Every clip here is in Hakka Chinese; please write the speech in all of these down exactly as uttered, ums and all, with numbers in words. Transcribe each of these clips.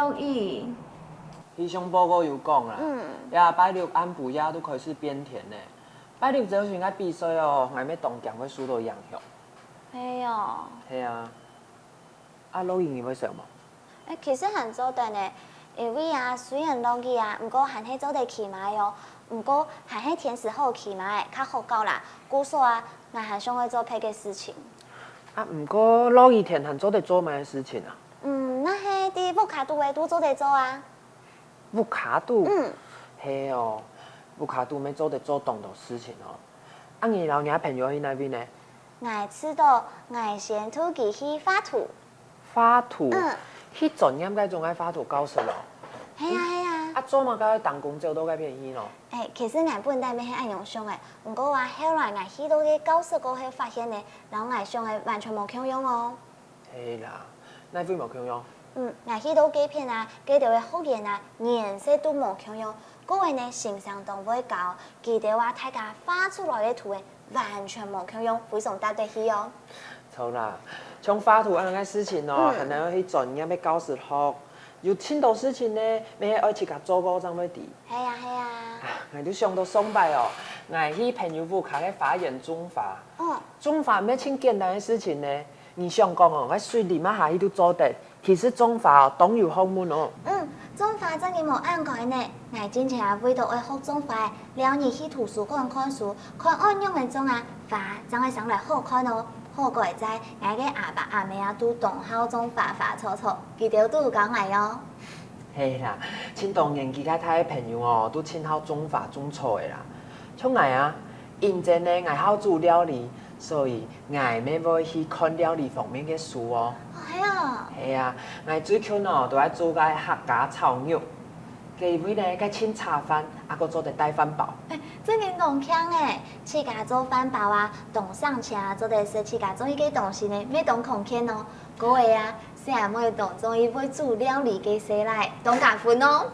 落雨。氣象報告有講啦，嗯，這拜六暗晡夜都開始變天呢。拜六朝晨个比賽哦，𠊎乜當驚會受到影響。係哦。係啊，啊落雨你會愁無？誒，其實還做得呢，因為啊，雖然落雨啊，毋過還係做得騎馬哦，毋過還係天時好騎馬誒，較好搞啦。故所啊，𠊎還想愛做別个事情。啊，毋過落雨天還做得做麼个事情啊？嗯，若係在屋下肚个都做得做啊。屋下肚？嗯，係哦，屋下肚乜做得做當多事情哦。啊，你摎若朋友去哪位呢？𠊎知道，𠊎先渡佢去畫圖。畫圖？嗯，去專業該種个畫圖教室咯。係啊係啊。啊，做麼个會當工走到該片去咯？誒，其實𠊎本來乜係恁樣想誒，毋過啊，後來𠊎去到該教室過後發現呢，摎𠊎想个完全無共樣哦。係啦，哪位無共樣？嗯，𠊎去到該片啊，該兜个學員啊，顏色都無共樣，過後呢，先生當會教，佢兜啊，大家畫出來个圖誒，完全無共樣，非常值得去哦。著啦，像畫圖恁樣个事情哦，嗯還愛去專業个教室學，有盡多事情呢，乜係愛自家做過正會知。係啊係啊。啊，𠊎就想到上擺哦，𠊎去朋友屋下个花園種花。哦，種花毋係盡簡單个事情呢。你想講哦，𠊎水淋啊下去都做得，其實種花哦，當有學問哦。嗯，種花正經無恁該呢。𠊎進前啊，為著愛學種花，了日去圖書館看書，看仰般个種啊，花正會生來好看哦。好該哉，𠊎个阿爸阿姆啊，都當好種花花草草，佢兜都有教𠊎哦。係啦，盡多年紀較大个朋友哦，都盡好種花種草个啦。像𠊎啊，因為呢，𠊎好煮料理，所以𠊎乜會去看料理方面个書哦。哦，係哦。係啊，𠊎最近哦，都愛做个客家炒肉，該味呢，該盡下飯，啊，還做得帶飯包。誒，正經當慶誒！自家做飯包啊，當省錢啊，做得食自家中意个東西呢，乜當康健哦。過後啊，細阿妹當中意會煮料理个細賴，當加分哦。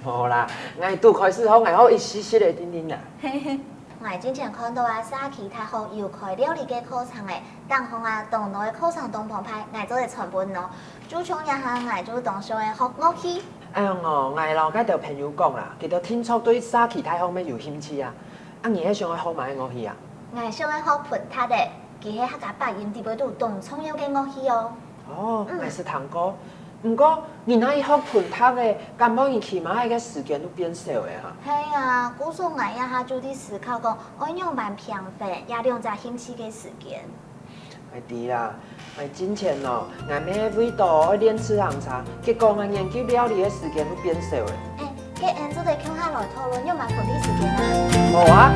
無啦，𠊎都開始學，𠊎學一息息仔定定啦。𠊎進前看著啊，社區大學有開料理个課程誒，頂項啊，當多个課程當豐沛，𠊎做得全部哦。就像這下𠊎就當想愛學樂器。哎喲哦，𠊎摎該兜朋友講啦，佢兜定著對社區大學乜有興趣啊。啊，你係想愛學麼个樂器啊？ 𠊎想愛學坯坯仔，佢係客家八音底背肚當重要个樂器哦。哦，𠊎識聽過。毋過，你若去學坯坯仔，敢無你騎馬仔个時間都變少了啊？係啊，故所𠊎這下就在思考講，愛仰般平衡這兩隻興趣个時間。 𠊎知啦，𠊎進前哦，𠊎乜為著愛練自行車，結果𠊎研究料理个時間都變少了。誒，該𠊎做得共下來討論仰般分配時間啊？好啊！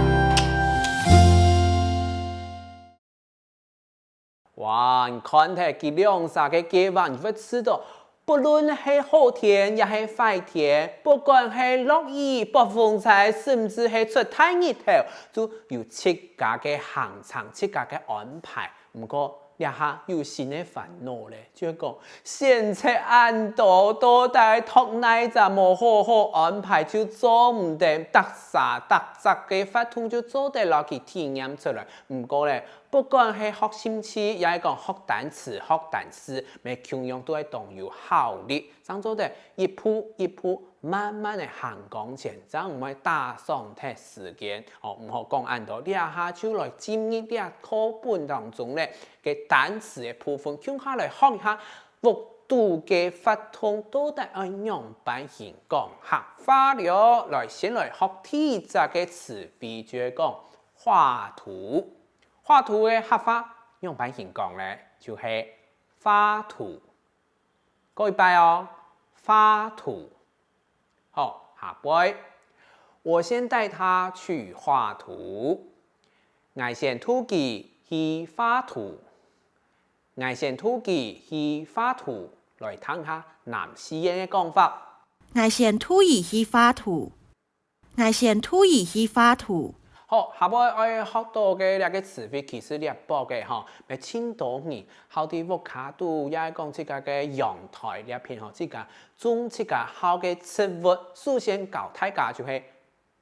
哇，你看忒佢兩儕个計畫，你會知著，不論係好天也係壞天，不管係落雨、發風搓，甚至係出大日頭，都有自家个行程、自家个安排。毋過，這下有新个煩惱咧，就係講，選擇恁多，到底擇哪隻無好好安排，就做毋得逐儕逐隻个活動就做得摎佢體驗出來。毋過咧， 不管係學興趣，也係講學單詞、學單字，乜共樣都愛當有效率，正做得一步一步慢慢仔行向前，正毋會打爽忒時間。哦，毋好講恁多，這下就來進入這課本當中咧，个單詞个部分，共下來學一下屋肚个活動到底愛仰般形講客話了。來，先來學第一隻个詞彙，就係講畫圖。 畫圖个客話仰般形講呢？就係畫圖。過一擺哦，畫圖。好，下背，我先帶他去畫圖。𠊎先渡佢去畫圖。𠊎先渡佢去畫圖。來聽下南四縣个講法。 𠊎先渡佢去畫圖。𠊎先渡佢去畫圖。好，下背愛學著个這个詞彙其實這駁个吼，乜盡多人，好在屋下肚也係講自家个陽台這片吼，自家種自家好个植物。首先教大家就係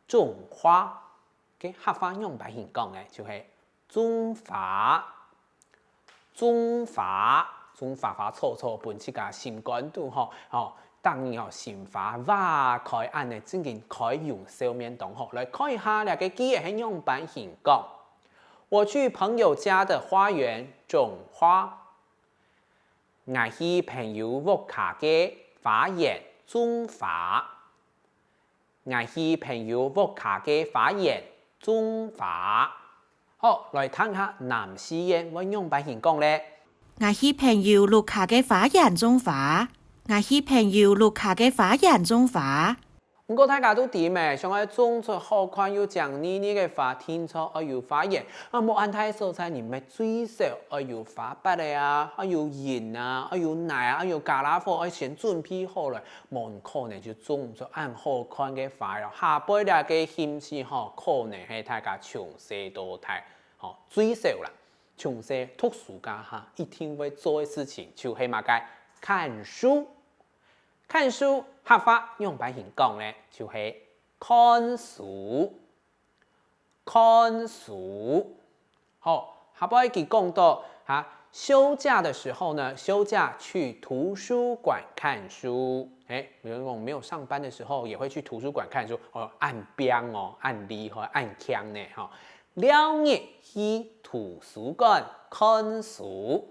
種花，个客話仰般形講呢？就係種花。 種花，種花花草草分自家心肝肚吼，吼，逐日哦，心花哇開恁呢，正經開容笑面當好。來看一下這个句仔係仰般形講：我去朋友家的花園種花。 𠊎去朋友屋下个花園種花。𠊎去朋友屋下个花園種花。好，來聽下南四縣會仰般形講咧。𠊎去朋友屋下个花園種花。𠊎去朋友屋下个花園種花。 毋過大家都知咩，想愛種出好看又靚膩膩个花，定著愛有花園。啊，無恁大个所在，你乜最少愛有花缽仔啊，愛有簷啊，愛有泥啊，愛有傢啦伙，愛先準備好來，無可能就種毋出恁好看个花囉。下背這个興趣吼，可能係大家從細到大，吼，最少啦，從細讀書該下一定會做个事情，就係麼个？看書。 看書客話仰般形講呢？就係看書，看書。好，下背佢講到哈，休假的時候呢，休假去圖書館看書。哎，有人講沒有上班的時候也會去圖書館看書，哦，恁拚哦，恁厲害，恁強呢，哈。尞日去圖書館看書。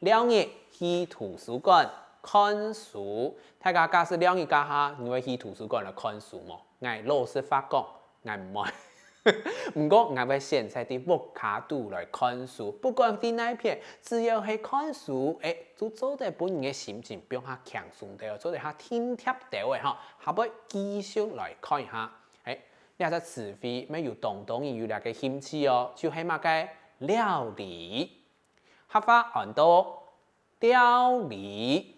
尞日去圖書館看書。大家假使尞日該下，你會去圖書館來看書無？𠊎老實話講，𠊎毋會。毋過𠊎會選擇在屋下肚來看書，不管在哪片，只要係看書，哎，就做得分人个心情放較輕鬆兜，做得較定恬兜仔吼。下背繼續來看一下，哎，這隻詞彙乜有當多人有這个興趣哦，就係麼个？料理。 客話安到料理，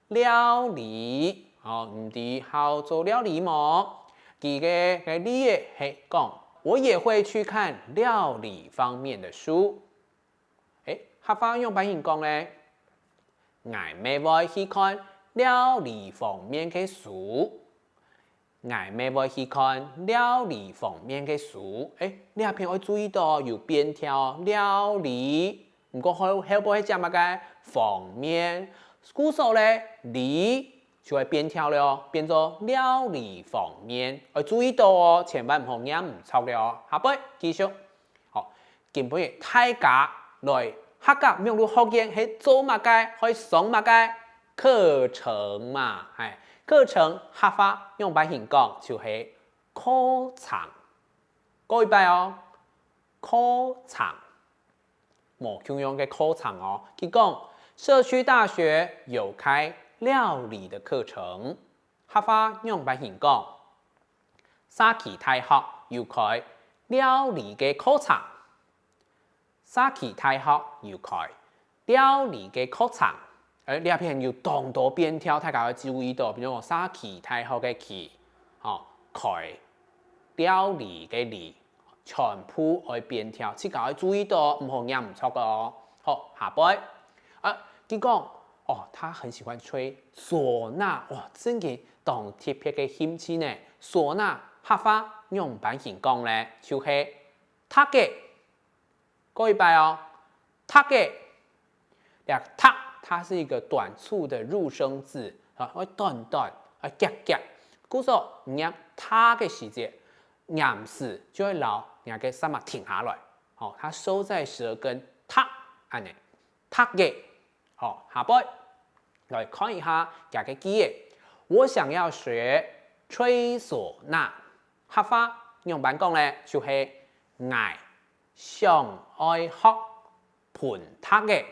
料理，哦，毋知好做料理無？佢个个例仔係講，我也會去看料理方面的書。誒，客話仰般形講呢？𠊎乜會去看料理方面个書。 𠊎乜會去看料理方面个書。誒，這片愛注意到有變調，料理，毋過後，後背係接麼个？方面。故所呢，理就會變調了，變做料理方面。愛注意到哦，千萬毋好唸毋著了哦。下背，繼續。好， 今晡日大家來客家網路學院係做麼个，愛上麼个？課程嘛，係，課程客話仰般形講，就係課程。過一擺哦，課程，無共樣个課程哦。佢講，社區大學有開料理的課程。 客話仰般形講？社區大學有開料理个課程。社區大學有開料理个課程。誒，這片有當多變調，大家愛注意到，比如講社區大學个區，吼，開料理个理， 全部愛變調，自家愛注意到，毋好唸毋著哦。好，下背。啊，佢講，哦，他很喜歡吹嗩吶，哇，正經當特別个興趣呢。嗩吶客話仰般形講呢？就係笛仔。過一擺哦，笛仔。 這笛，它是一個短促的入聲字，啊，會短短，啊，遽遽。故所，唸笛个時節，唸時就會摎若个舌嫲停下來，好，它收在舌根，笛，恁呢，笛仔。好，下背，來看一下這个句仔。我想要學吹嗩吶，客話仰般講呢？就係𠊎 想愛學歕笛仔。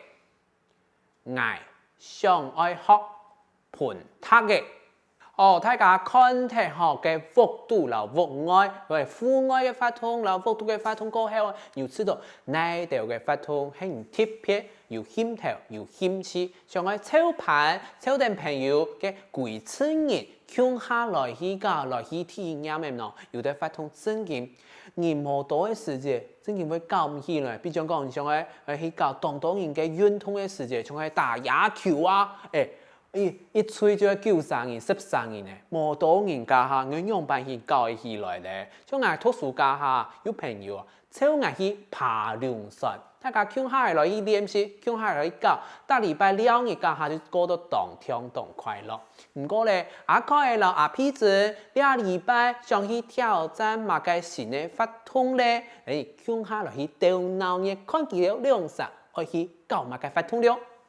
𠊎想愛學歕笛仔。哦，大家看忒吼，該屋肚摎屋外，喂，戶外个活動摎屋肚个活動過後，有知著哪兜个活動係你特別有興頭、有興趣，想愛湊伴、湊等朋友个歸陣人共下來去搞、來去體驗个喏？有兜活動正經 人無多个時節，正經會搞毋起來。比將講，你想愛，愛去搞當多人个運動个時節，像係打野球啊，誒，一一吹就愛九儕人、十儕人呢，無多人該下愛仰般去搞得起來咧？像𠊎讀書該下，有朋友啊，湊𠊎去扒龍船，大家共下來去練習，共下來去搞，逐禮拜尞日該下就過到當暢當快樂。毋過咧，阿凱仔摎阿皮子這禮拜想去挑戰麼个新个活動咧？欸，共下來去鬥鬧熱，看佢兜兩儕愛去搞麼个活動了。